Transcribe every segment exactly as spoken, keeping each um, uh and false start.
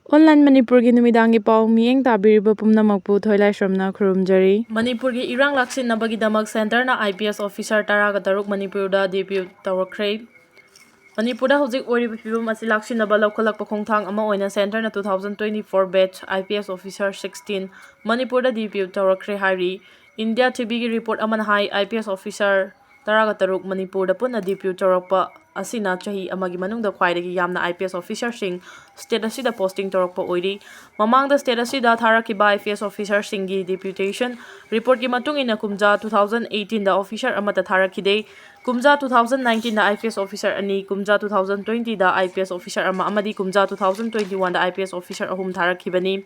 Online ꯃꯅꯤꯄꯨꯔꯒꯤ ꯅꯨꯃꯤꯗꯥꯡꯒꯤ ꯄꯥꯎ ꯃꯤꯠꯌꯦꯡ ꯇꯥꯕꯤꯔꯤꯕ ꯄꯨꯝꯅꯃꯛꯄꯨ ꯊꯣꯏꯂꯥꯏꯁ꯭ꯔꯝꯅ ꯈꯨꯔꯨꯝꯖꯔꯤ꯫ ꯃꯅꯤꯄꯨꯔꯒꯤ ꯏꯔꯥꯡ ꯂꯥꯛꯁꯤꯟꯅꯕꯒꯤꯗꯃꯛ ꯁꯦꯟꯇꯔꯅ ꯑꯥꯏ ꯄꯤ ꯑꯦꯁ ꯑꯣꯐꯤꯁꯥꯔ ꯇꯔꯥꯒ ꯇꯔꯨꯛ ꯃꯅꯤꯄꯨꯔꯗ ꯗꯤꯄ꯭ꯌꯨꯠ ꯇꯧꯔꯛꯈ꯭ꯔꯦ꯫ ꯃꯅꯤꯄꯨꯔꯗ ꯍꯧꯖꯤꯛ ꯑꯣꯏꯔꯤꯕ ꯐꯤꯕꯝ ꯑꯁꯤ ꯂꯥꯛꯁꯤꯟꯅꯕ ꯂꯧꯈꯠꯂꯛꯄ ꯈꯣꯡꯊꯥꯡ ꯑꯃ ꯑꯣꯏꯅ ꯁꯦꯟꯇꯔꯅ two thousand twenty-four batch I P S officer sixteen ꯃꯅꯤꯄꯨꯔꯗ ꯗꯤꯄ꯭ꯌꯨꯠ ꯇꯧꯔꯛꯈ꯭ꯔꯦ ꯍꯥꯏꯔꯤ꯫ ꯏꯟꯗꯤꯌꯥ ꯇꯤ ꯚꯤꯒꯤ ꯔꯤꯄꯣꯔꯠ ꯑꯃꯅ ꯍꯥꯏ, ꯑꯥꯏ ꯄꯤ ꯑꯦꯁ ꯑꯣꯐꯤꯁꯥꯔ ꯇꯔꯥꯒ ꯇꯔꯨꯛ ꯃꯅꯤꯄꯨꯔꯗ ꯄꯨꯟꯅ ꯗꯤꯄ꯭ꯌꯨꯠ ꯇꯧꯔꯛꯄ ꯑꯁꯤꯅ ꯆꯍꯤ ꯑꯃꯒꯤ ꯃꯅꯨꯡꯗ ꯈ꯭ꯋꯥꯏꯗꯒꯤ ꯌꯥꯝꯅ ꯑꯥꯏ ꯄꯤ ꯑꯦꯁ ꯑꯣꯐꯤꯁꯥꯔꯁꯤꯡ ꯁ꯭ꯇꯦꯠ ꯑꯁꯤꯗ ꯄꯣꯁꯇꯤꯡ ꯇꯧꯔꯛꯄ ꯑꯣꯏꯔꯤ꯫ ꯃꯃꯥꯡꯗ ꯁ꯭ꯇꯦꯠ ꯑꯁꯤꯗ ꯊꯥꯔꯛꯈꯤꯕ ꯑꯥꯏ ꯄꯤ ꯑꯦꯁ ꯑꯣꯐꯤꯁꯥꯔꯁꯤꯡꯒꯤ ꯗꯤꯄ꯭ꯌꯨꯇꯦꯁꯟ ꯔꯤꯄꯣꯔꯠꯀꯤ ꯃꯇꯨꯡ ꯏꯟꯅ, ꯀꯨꯝꯖꯥ two thousand eighteenꯗ ꯑꯣꯐꯤꯁꯥꯔ ꯑꯃꯠꯇ ꯊꯥꯔꯛꯈꯤꯗꯦ꯫ ꯀꯨꯝꯖꯥ two thousand nineteenꯗ ꯑꯥꯏ ꯄꯤ ꯑꯦꯁ ꯑꯣꯐꯤꯁꯥꯔ ꯑꯅꯤ, ꯀꯨꯝꯖꯥ two thousand twentyꯗ ꯑꯥꯏ ꯄꯤ ꯑꯦꯁ ꯑꯣꯐꯤꯁꯥꯔ ꯑꯃ ꯑꯃꯗꯤ ꯀꯨꯝꯖꯥ two thousand twenty-oneꯗ ꯑꯥꯏ ꯄꯤ ꯑꯦꯁ ꯑꯣꯐꯤꯁꯥꯔ ꯑꯍꯨꯝ ꯊꯥꯔꯛꯈꯤꯕꯅꯤ꯫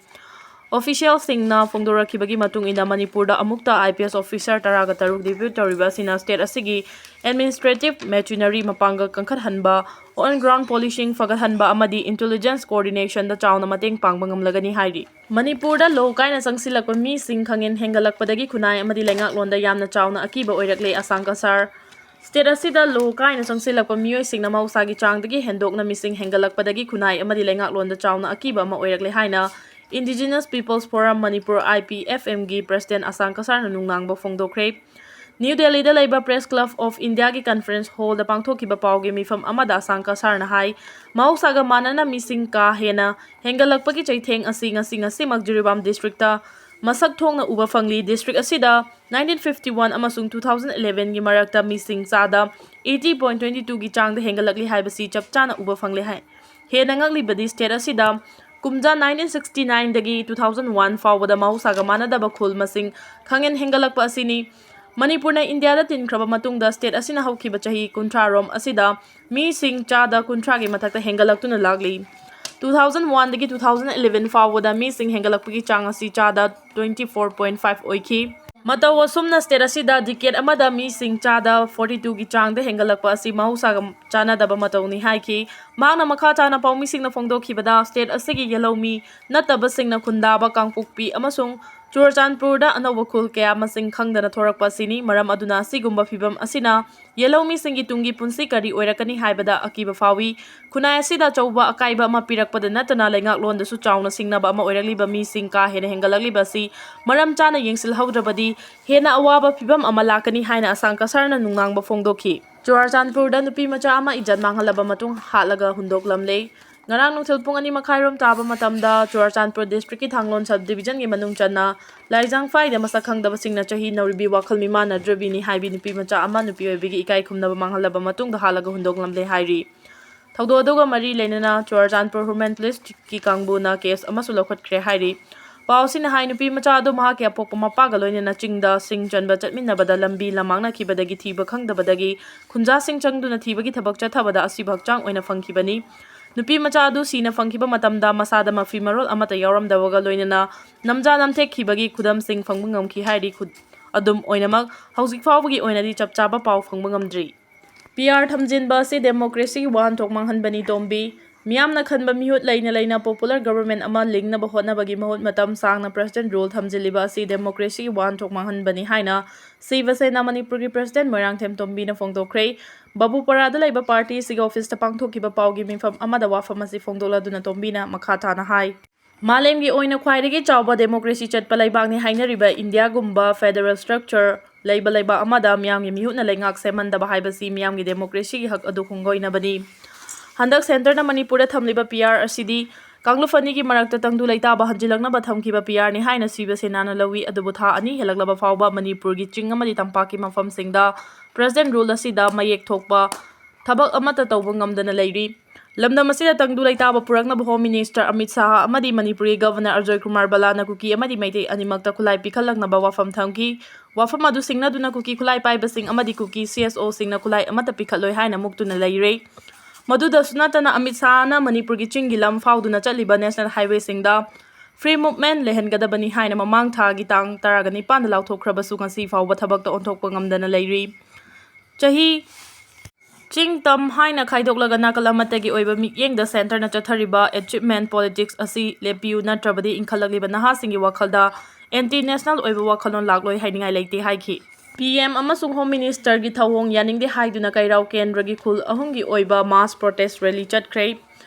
ꯑꯣꯐꯤꯁꯤꯌꯦꯜꯁꯤꯡꯅ ꯐꯣꯡꯗꯣꯔꯛꯈꯤꯕꯒꯤ ꯃꯇꯨꯡ ꯏꯟꯅ, ꯃꯅꯤꯄꯨꯔꯗ ꯑꯃꯨꯛꯇ ꯑꯥꯏ ꯄꯤ ꯑꯦꯁ ꯑꯣꯐꯤꯁꯥꯔ ꯇꯔꯥꯒ ꯇꯔꯨꯛ ꯗꯤꯄ꯭ꯌꯨꯠ ꯇꯧꯔꯤꯕ ꯑꯁꯤꯅ ꯁ꯭ꯇꯦꯠ ꯑꯁꯤꯒꯤ ꯑꯦꯗꯃꯤꯅꯤꯁꯇ꯭ꯔꯦꯇꯤꯚ ꯃꯦꯆꯤꯅꯔꯤ ꯃꯄꯥꯡꯒꯜ ꯀꯟꯈꯠꯍꯟꯕ, on ground policing ꯐꯒꯠꯍꯟꯕ ꯑꯃꯗꯤ ꯏꯟꯇꯦꯂꯤꯖꯦꯟꯁ ꯀꯣꯑꯣꯔꯗꯤꯅꯦꯁꯟꯗ ꯆꯥꯎꯅ ꯃꯇꯦꯡ ꯄꯥꯡꯕ ꯉꯝꯂꯒꯅꯤ ꯍꯥꯏꯔꯤ꯫ ꯃꯅꯤꯄꯨꯔꯗ ꯂꯣ ꯀꯥꯏꯅ ꯆꯪꯁꯤꯜꯂꯛꯄ ꯃꯤꯁꯤꯡ ꯈꯪꯍꯦꯟ ꯍꯦꯟꯒꯠꯂꯛꯄꯗꯒꯤ ꯈꯨꯟꯅꯥꯏ ꯑꯃꯗꯤ ꯂꯩꯉꯥꯛꯂꯣꯟꯗ ꯌꯥꯝꯅ ꯆꯥꯎꯅ ꯑꯀꯤꯕ ꯑꯣꯏꯔꯛꯂꯦ, ꯑꯁꯥꯡ ꯀꯁꯥꯔ꯫ ꯁ꯭ꯇꯦꯠ ꯑꯁꯤꯗ ꯂꯣ ꯀꯥꯏꯅ ꯆꯪꯁꯤꯜꯂꯛꯄ ꯃꯤꯑꯣꯏꯁꯤꯡꯅ ꯃꯍꯧꯁꯥꯒꯤ ꯆꯥꯡꯗꯒꯤ ꯍꯦꯟꯗꯣꯛꯅ ꯃꯤꯁꯤꯡ ꯍꯦꯟꯒꯠꯂꯛꯄꯗꯒꯤ ꯈꯨꯟꯅꯥꯏ ꯑꯃꯗꯤ ꯂꯩꯉꯥꯛꯂꯣꯟꯗ ꯆꯥꯎꯅ ꯑꯀꯤꯕ ꯑꯃ ꯑꯣꯏꯔꯛꯂꯦ ꯍꯥꯏꯅ Indigenous People's Forum Manipur, I P F M ꯒꯤ ꯄ꯭ꯔꯁꯤꯗꯦꯟ ꯑꯁꯥꯡ ꯀꯁꯥꯔꯅ ꯅꯨꯡꯅꯥꯡꯕ ꯐꯣꯡꯗꯣꯛꯈ꯭ꯔꯦ꯫ ꯅ꯭ꯌꯨ ꯗꯦꯜꯂꯤꯗ ꯂꯩꯕ ꯄ꯭ꯔꯦꯁ ꯀ꯭ꯂꯕ ꯑꯣꯐ ꯏꯟꯗꯤꯌꯥꯒꯤ ꯀꯟꯐꯔꯦꯟꯁ ꯍꯣꯜꯗ ꯄꯥꯡꯊꯣꯛꯈꯤꯕ ꯄꯥꯎꯒꯤ ꯃꯤꯐꯝ ꯑꯃꯗ ꯑꯁꯥꯡ ꯀꯁꯥꯔꯅ ꯍꯥꯏ, ꯃꯍꯧꯁꯥꯒ ꯃꯥꯟꯅꯅ ꯃꯤꯁꯤꯡ ꯀꯥ ꯍꯦꯟꯅ ꯍꯦꯟꯒꯠꯂꯛꯄꯒꯤ ꯆꯩꯊꯦꯡ ꯑꯁꯤ ꯉꯁꯤ ꯉꯁꯤꯃꯛ ꯖꯤꯔꯤꯕꯥꯝ ꯗꯤꯁꯇ꯭ꯔꯤꯛꯇ ꯃꯁꯛ ꯊꯣꯛꯅ ꯎꯕ ꯐꯪꯂꯤ꯫ ꯗꯤꯁꯇ꯭ꯔꯤꯛ ꯑꯁꯤꯗ nineteen fifty-one ꯑꯃꯁꯨꯡ two thousand elevenꯒꯤ ꯃꯔꯛꯇ ꯃꯤꯁꯤꯡ ꯆꯥꯗ eighty point twenty twoꯒꯤ ꯆꯥꯡꯗ ꯍꯦꯟꯒꯠꯂꯛꯂꯤ ꯍꯥꯏꯕꯁꯤ ꯆꯞ ꯆꯥꯅ ꯎꯕ ꯐꯪꯂꯦ ꯍꯥꯏ꯫ ꯍꯦꯟꯅ ꯉꯛꯂꯤꯕꯗꯤ, ꯁ꯭ꯇꯦꯠ ꯑꯁꯤꯗ ꯀꯨꯝꯖꯥ nineteen sixty nineꯗꯒꯤ two thousand one ꯐꯥꯎꯕꯗ ꯃꯍꯧꯁꯥꯒ ꯃꯥꯟꯅꯗꯕ ꯈꯨꯜ ꯃꯁꯤꯡ ꯈꯪꯍꯦꯟ ꯍꯦꯟꯒꯠꯂꯛꯄ ꯑꯁꯤꯅꯤ꯫ ꯃꯅꯤꯄꯨꯔꯅ ꯏꯟꯗꯤꯌꯥꯗ ꯇꯤꯟꯈ꯭ꯔꯕ ꯃꯇꯨꯡꯗ ꯁ꯭ꯇꯦꯠ ꯑꯁꯤꯅ ꯍꯧꯈꯤꯕ ꯆꯍꯤ ꯀꯨꯟꯊ꯭ꯔꯥꯔꯣꯝ ꯑꯁꯤꯗ ꯃꯤꯁꯤꯡ ꯆꯥꯗ ꯀꯨꯟꯊ꯭ꯔꯥꯒꯤ ꯃꯊꯛꯇ ꯍꯦꯟꯒꯠꯂꯛꯇꯨꯅ ꯂꯥꯛꯂꯤ꯫ Two thousand oneꯗꯒꯤ two thousand eleven ꯐꯥꯎꯕꯗ ꯃꯤꯁꯤꯡ ꯍꯦꯟꯒꯠꯂꯛꯄꯒꯤ ꯆꯥꯡ ꯑꯁꯤ ꯆꯥꯗ twenty four point five ꯑꯣꯏꯈꯤ꯫ ꯃꯇꯧ ꯑꯁꯨꯝꯅ ꯁ꯭ꯇꯦꯠ ꯑꯁꯤꯗ ꯗꯤꯀꯦꯠ ꯑꯃꯗ ꯃꯤꯁꯤꯡ ꯆꯥꯗ forty twoꯒꯤ ꯆꯥꯡꯗ ꯍꯦꯟꯒꯠꯂꯛꯄ ꯑꯁꯤ ꯃꯍꯧꯁꯥꯒ ꯆꯥꯟꯅꯗꯕ ꯃꯇꯧꯅꯤ ꯍꯥꯏꯈꯤ꯫ ꯃꯍꯥꯛꯅ ꯃꯈꯥ ꯇꯥꯅ ꯄꯥꯎꯃꯤꯁꯤꯡꯅ ꯐꯣꯡꯗꯣꯛꯈꯤꯕꯗ, ꯁ꯭ꯇꯦꯠ ꯑꯁꯤꯒꯤ ꯌꯦꯜꯍꯧꯃꯤ ꯅꯠꯇꯕꯁꯤꯡꯅ ꯈꯨꯟꯗꯥꯕ ꯀꯥꯡꯄꯣꯛꯄꯤ ꯑꯃꯁꯨꯡ ꯆꯨꯔꯆꯥꯟꯄꯨꯔꯗ ꯑꯅꯧꯕ ꯈꯨꯜ ꯀꯌꯥ ꯃꯁꯤꯡ ꯈꯪꯗꯅ ꯊꯣꯔꯛꯄ ꯑꯁꯤꯅꯤ꯫ ꯃꯔꯝ ꯑꯗꯨꯅ ꯑꯁꯤꯒꯨꯝꯕ ꯐꯤꯕꯝ ꯑꯁꯤꯅ ꯌꯦꯜꯍꯧꯃꯤꯁꯤꯡꯒꯤ ꯇꯨꯡꯒꯤ ꯄꯨꯟꯁꯤ ꯀꯔꯤ ꯑꯣꯏꯔꯛꯀꯅꯤ ꯍꯥꯏꯕꯗ ꯑꯀꯤꯕ ꯐꯥꯎꯏ꯫ ꯈꯨꯟꯅꯥꯏ ꯑꯁꯤꯗ ꯑꯆꯧꯕ ꯑꯀꯥꯏꯕ ꯑꯃ ꯄꯤꯔꯛꯄꯗ ꯅꯠꯇꯅ ꯂꯩꯉꯥꯛꯂꯣꯟꯗꯁꯨ ꯆꯥꯎꯅ ꯁꯤꯡꯅꯕ ꯑꯃ ꯑꯣꯏꯔꯛꯂꯤꯕ ꯃꯤꯁꯤꯡ ꯀꯥ ꯍꯦꯟꯅ ꯍꯦꯟꯒꯠꯂꯛꯂꯤꯕ ꯑꯁꯤ ꯃꯔꯝ ꯆꯥꯅ ꯌꯦꯡꯁꯤꯜꯍꯧꯗ꯭ꯔꯕꯗꯤ ꯍꯦꯟꯅ ꯑꯋꯥꯕ ꯐꯤꯕꯝ ꯑꯃ ꯂꯥꯛꯀꯅꯤ ꯍꯥꯏꯅ ꯑꯁꯥꯡ ꯀꯁꯥꯔꯅ ꯅꯨꯡꯅꯥꯡꯕ ꯐꯣꯡꯗꯣꯛꯈꯤ꯫ ꯆꯨꯔꯆꯥꯟꯄꯨꯔꯗ ꯅꯨꯄꯤ ꯃꯆꯥ ꯑꯃ ꯏꯖꯠ ꯃꯥꯡꯍꯜꯂꯕ ꯃꯇꯨꯡ ꯍꯥꯠꯂꯒ ꯍꯨꯟꯗꯣꯛꯂꯝꯂꯦ꯫ ꯉꯔꯥꯡ ꯅꯨꯡꯊꯤꯜ ꯄꯨꯡ ꯑꯅꯤ ꯃꯈꯥꯏꯔꯣꯝ ꯇꯥꯕ ꯃꯇꯝꯗ ꯆꯨꯔꯆꯥꯟꯄꯨꯔ district ꯀꯤ ꯊꯥꯡꯂꯣꯟ sub division ꯒꯤ ꯃꯅꯨꯡ ꯆꯟꯅ ꯂꯥꯏꯖꯥꯡꯐꯥꯏꯗ ꯃꯁꯛ ꯈꯪꯗꯕꯁꯤꯡꯅ ꯆꯍꯤ ꯅꯧꯔꯤꯕꯤ ꯋꯥꯈꯜ ꯃꯤꯃꯥꯟꯅꯗ꯭ꯔꯕꯤꯅꯤ ꯍꯥꯏꯕꯤ ꯅꯨꯄꯤ ꯃꯆꯥ ꯑꯃ ꯅꯨꯄꯤ ꯑꯣꯏꯕꯤꯒꯤ ꯏꯀꯥꯏ ꯈꯨꯝꯅꯕ ꯃꯥꯡꯍꯜꯂꯕ ꯃꯇꯨꯡꯗ ꯍꯥꯠꯂꯒ ꯍꯨꯟꯗꯣꯛꯂꯝꯂꯦ ꯍꯥꯏꯔꯤ꯫ ꯊꯧꯗꯣꯛ ꯑꯗꯨꯒ ꯃꯔꯤ ꯂꯩꯅꯅ ꯆꯨꯔꯆꯥꯟꯄꯨꯔ women police ꯀꯤ ꯀꯥꯡꯕꯨꯅ case ꯑꯃꯁꯨ ꯂꯧꯈꯠꯈ꯭ꯔꯦ ꯍꯥꯏꯔꯤ꯫ ꯄꯥꯎꯁꯤꯅ ꯍꯥꯏ, ꯅꯨꯄꯤ ꯃꯆꯥ ꯑꯗꯨ ꯃꯍꯥꯛꯀꯤ ꯑꯄꯣꯛꯄ ꯃꯄꯥꯒ ꯂꯣꯏꯅꯅ ꯆꯤꯡꯗ ꯁꯤꯡ ꯆꯟꯕ ꯆꯠꯃꯤꯟꯅꯕꯗ ꯂꯝꯕꯤ ꯂꯝꯃꯥꯡꯅꯈꯤꯕꯗꯒꯤ ꯊꯤꯕ ꯈꯪꯗꯕꯗꯒꯤ ꯈꯨꯟꯖꯥꯁꯤꯡ ꯆꯪꯗꯨꯅ ꯊꯤꯕꯒꯤ ꯊꯕꯛ ꯆꯠꯊꯕꯗ ꯑꯁꯤꯕ ꯍꯛꯆꯥꯡ ꯑꯣꯏꯅ ꯐꯪꯈꯤꯕꯅꯤ꯫ ꯅꯨꯄꯤ ꯃꯆꯥ ꯑꯗꯨ ꯁꯤꯅ ꯐꯪꯈꯤꯕ ꯃꯇꯝꯗ ꯃꯁꯥꯗ ꯃꯐꯤ ꯃꯔꯣꯜ ꯑꯃꯠꯇ ꯌꯥꯎꯔꯝꯗꯕꯒ ꯂꯣꯏꯅꯅ ꯅꯝꯖꯥ ꯅꯝꯊꯦꯛꯈꯤꯕꯒꯤ ꯈꯨꯗꯝꯁꯤꯡ ꯐꯪꯕ ꯉꯝꯈꯤ ꯍꯥꯏꯔꯤ꯫ ꯈꯨ-, ꯑꯗꯨꯝ ꯑꯣꯏꯅꯃꯛ, ꯍꯧꯖꯤꯛ ꯐꯥꯎꯕꯒꯤ ꯑꯣꯏꯅꯗꯤ ꯆꯞ ꯆꯥꯕ ꯄꯥꯎ ꯐꯪꯕ ꯉꯝꯗ꯭ꯔꯤ꯫ P R ꯊꯝꯖꯤꯟꯕ ꯑꯁꯤ democracy ꯒꯤ ꯋꯥꯍꯟꯊꯣꯛ ꯃꯥꯡꯍꯟꯕꯅꯤ ꯇꯣꯝꯕꯤ꯫ ꯃꯤꯌꯥꯝꯅ ꯈꯟꯕ ꯃꯤꯍꯨꯠ ꯂꯩꯅ ꯂꯩꯅ popular government ꯑꯃ ꯂꯤꯡꯅꯕ ꯍꯣꯠꯅꯕꯒꯤ ꯃꯍꯨꯠ ꯃꯇꯝ ꯁꯥꯡꯅ president rule ꯊꯝꯖꯤꯜꯂꯤꯕ ꯑꯁꯤ democracy ꯒꯤ ꯋꯥꯍꯟꯊꯣꯛ ꯃꯥꯡꯍꯟꯕꯅꯤ ꯍꯥꯏꯅ ꯁꯤꯕ ꯁꯦꯅꯥ ꯃꯅꯤꯄꯨꯔꯒꯤ president ꯃꯣꯏꯔꯥꯡꯊꯦꯝ ꯇꯣꯝꯕꯤꯅ ꯐꯣꯡꯗꯣꯛꯈ꯭ꯔꯦ꯫ ꯕꯥꯕꯨꯄꯥꯔꯥꯗ ꯂꯩꯕ party ꯑꯁꯤꯒꯤ office ꯇ ꯄꯥꯡꯊꯣꯛꯈꯤꯕ ꯄꯥꯎꯒꯤ ꯃꯤꯐꯝ ꯑꯃꯗ ꯋꯥꯐꯝ ꯑꯁꯤ ꯐꯣꯡꯗꯣꯛꯂꯗꯨꯅ ꯇꯣꯝꯕꯤꯅ ꯃꯈꯥ ꯇꯥꯅ ꯍꯥꯏ꯫ ꯃꯥꯂꯦꯝꯒꯤ ꯑꯣꯏꯅ ꯈ꯭ꯋꯥꯏꯗꯒꯤ ꯆꯥꯎꯕ democracy ꯆꯠꯄ ꯂꯩꯕꯥꯛꯅꯤ ꯍꯥꯏꯅꯔꯤꯕ ꯏꯟꯗꯤꯌꯥꯒꯨꯝꯕ federal structure ꯂꯩꯕ ꯂꯩꯕꯥꯛ ꯑꯃꯗ ꯃꯤꯌꯥꯝꯒꯤ ꯃꯤꯍꯨꯠꯅ ꯂꯩꯉꯥꯛ ꯁꯦꯝꯍꯟꯗꯕ ꯍꯥꯏꯕꯁꯤ ꯃꯤꯌꯥꯝꯒꯤ democracy ꯒꯤ ꯍꯛ ꯑꯗꯨ ꯈꯣꯡꯒꯣꯏꯅꯕꯅꯤ꯫ ꯍꯟꯗꯛ centre ꯅ ꯃꯅꯤꯄꯨꯔꯗ ꯊꯝꯂꯤꯕ P R ꯑꯁꯤꯗꯤ ꯀꯥꯡꯂꯨꯞ ꯑꯅꯤꯒꯤ ꯃꯔꯛꯇ ꯇꯪꯗꯨ ꯂꯩꯇꯥꯕ ꯍꯟꯖꯤꯜꯂꯛꯅꯕ ꯊꯝꯈꯤꯕ P R ꯅꯤ ꯍꯥꯏꯅ ꯁꯤꯕ ꯁꯦꯅꯥꯅ ꯂꯧꯏ꯫ ꯑꯗꯨꯕꯨ ꯊꯥ ꯑꯅꯤ ꯍꯦꯜꯂꯛꯂꯕ ꯐꯥꯎꯕ ꯃꯅꯤꯄꯨꯔꯒꯤ ꯆꯤꯡ ꯑꯃꯗꯤ ꯇꯝꯄꯥꯛꯀꯤ ꯃꯐꯝꯁꯤꯡꯗ president rule ꯑꯁꯤꯗ ꯃꯌꯦꯛ ꯊꯣꯛꯄ ꯊꯕꯛ ꯑꯃꯠꯇ ꯇꯧꯕ ꯉꯝꯗꯅ ꯂꯩꯔꯤ꯫ ꯂꯝꯗꯝ ꯑꯁꯤꯗ ꯇꯪꯗꯨ ꯂꯩꯇꯥꯕ ꯄꯨꯔꯛꯅꯕ Home Minister ꯑꯃꯤꯠ ꯁꯥꯍ ꯑꯃꯗꯤ ꯃꯅꯤꯄꯨꯔꯒꯤ Governor ꯑꯖꯣꯏ ꯀꯨꯃꯥꯔ ꯕꯂꯥꯅ ꯀꯨꯀꯤ ꯑꯃꯗꯤ ꯃꯩꯇꯩ ꯑꯅꯤꯃꯛꯇ ꯈꯨꯠꯂꯥꯏ ꯄꯤꯈꯠꯂꯛꯅꯕ ꯋꯥꯐꯝ ꯊꯝꯈꯤ꯫ ꯋꯥꯐꯝ ꯑꯗꯨ ꯁꯤꯡꯅꯗꯨꯅ ꯀꯨꯀꯤ ꯈꯨꯠꯂꯥꯏ ꯄꯥꯏꯕꯁꯤꯡ ꯑꯃꯗꯤ ꯀꯨꯀꯤ C S O ꯁꯤꯡꯅ ꯈꯨꯠꯂꯥꯏ ꯑꯃꯠꯇ ꯄꯤꯈꯠꯂꯣꯏ ꯍꯥꯏꯅ ꯃꯨꯛꯇꯨꯅ ꯂꯩꯔꯦ꯫ ꯃꯗꯨꯗꯁꯨ ꯅꯠꯇꯅ ꯑꯃꯤꯠ ꯁꯥꯍꯅ ꯃꯅꯤꯄꯨꯔꯒꯤ ꯆꯤꯡꯒꯤ ꯂꯝ ꯐꯥꯎꯗꯨꯅ ꯆꯠꯂꯤꯕ national highway ꯁꯤꯡꯗ free movement ꯂꯩꯍꯟꯒꯗꯕꯅꯤ ꯍꯥꯏꯅ ꯃꯃꯥꯡ ꯊꯥꯒꯤ ꯇꯥꯡ ꯇꯔꯥꯒ ꯅꯤꯄꯥꯟꯗ ꯂꯥꯎꯊꯣꯛꯈ꯭ꯔꯕꯁꯨ ꯉꯁꯤ ꯐꯥꯎꯕ ꯊꯕꯛꯇ ꯑꯣꯟꯊꯣꯛꯄ ꯉꯝꯗꯅ ꯂꯩꯔꯤ꯫ ꯆꯍꯤ ꯆꯤꯡ ꯇꯝ ꯍꯥꯏꯅ ꯈꯥꯏꯗꯣꯛꯂꯒ ꯅꯥꯀꯜ ꯑꯃꯠꯇꯒꯤ ꯑꯣꯏꯕ ꯃꯤꯠꯌꯦꯡꯗ centre ꯅ ꯆꯠꯊꯔꯤꯕ achievement politics ꯑꯁꯤ ꯂꯦꯞꯄꯤꯌꯨ, ꯅꯠꯇ꯭ꯔꯕꯗꯤ ꯏꯟꯈꯠꯂꯛꯂꯤꯕ ꯅꯍꯥꯁꯤꯡꯒꯤ ꯋꯥꯈꯜꯗ ꯑꯦꯟꯇꯤ ꯅꯦꯁꯅꯦꯜ ꯑꯣꯏꯕ ꯋꯥꯈꯜꯂꯣꯟ ꯂꯥꯛꯂꯣꯏ ꯍꯥꯏꯅꯤꯡꯉꯥꯏ ꯂꯩꯇꯦ ꯍꯥꯏꯈꯤ꯫ ꯄꯤ ꯑꯦꯝ ꯑꯃꯁꯨꯡ ꯍꯣꯝ ꯃꯤꯅꯤꯁꯇꯔꯒꯤ ꯊꯧꯑꯣꯡ ꯌꯥꯅꯤꯡꯗꯦ ꯍꯥꯏꯗꯨꯅ ꯀꯩꯔꯥꯎ ꯀꯦꯟꯗ꯭ꯔꯒꯤ ꯈꯨꯜ ꯑꯍꯨꯝꯒꯤ ꯑꯣꯏꯕ ꯃꯥꯁ ꯄ꯭ꯔꯣꯇꯦꯁ ꯔꯦꯂꯤ ꯆꯠꯈ꯭ꯔꯦ꯫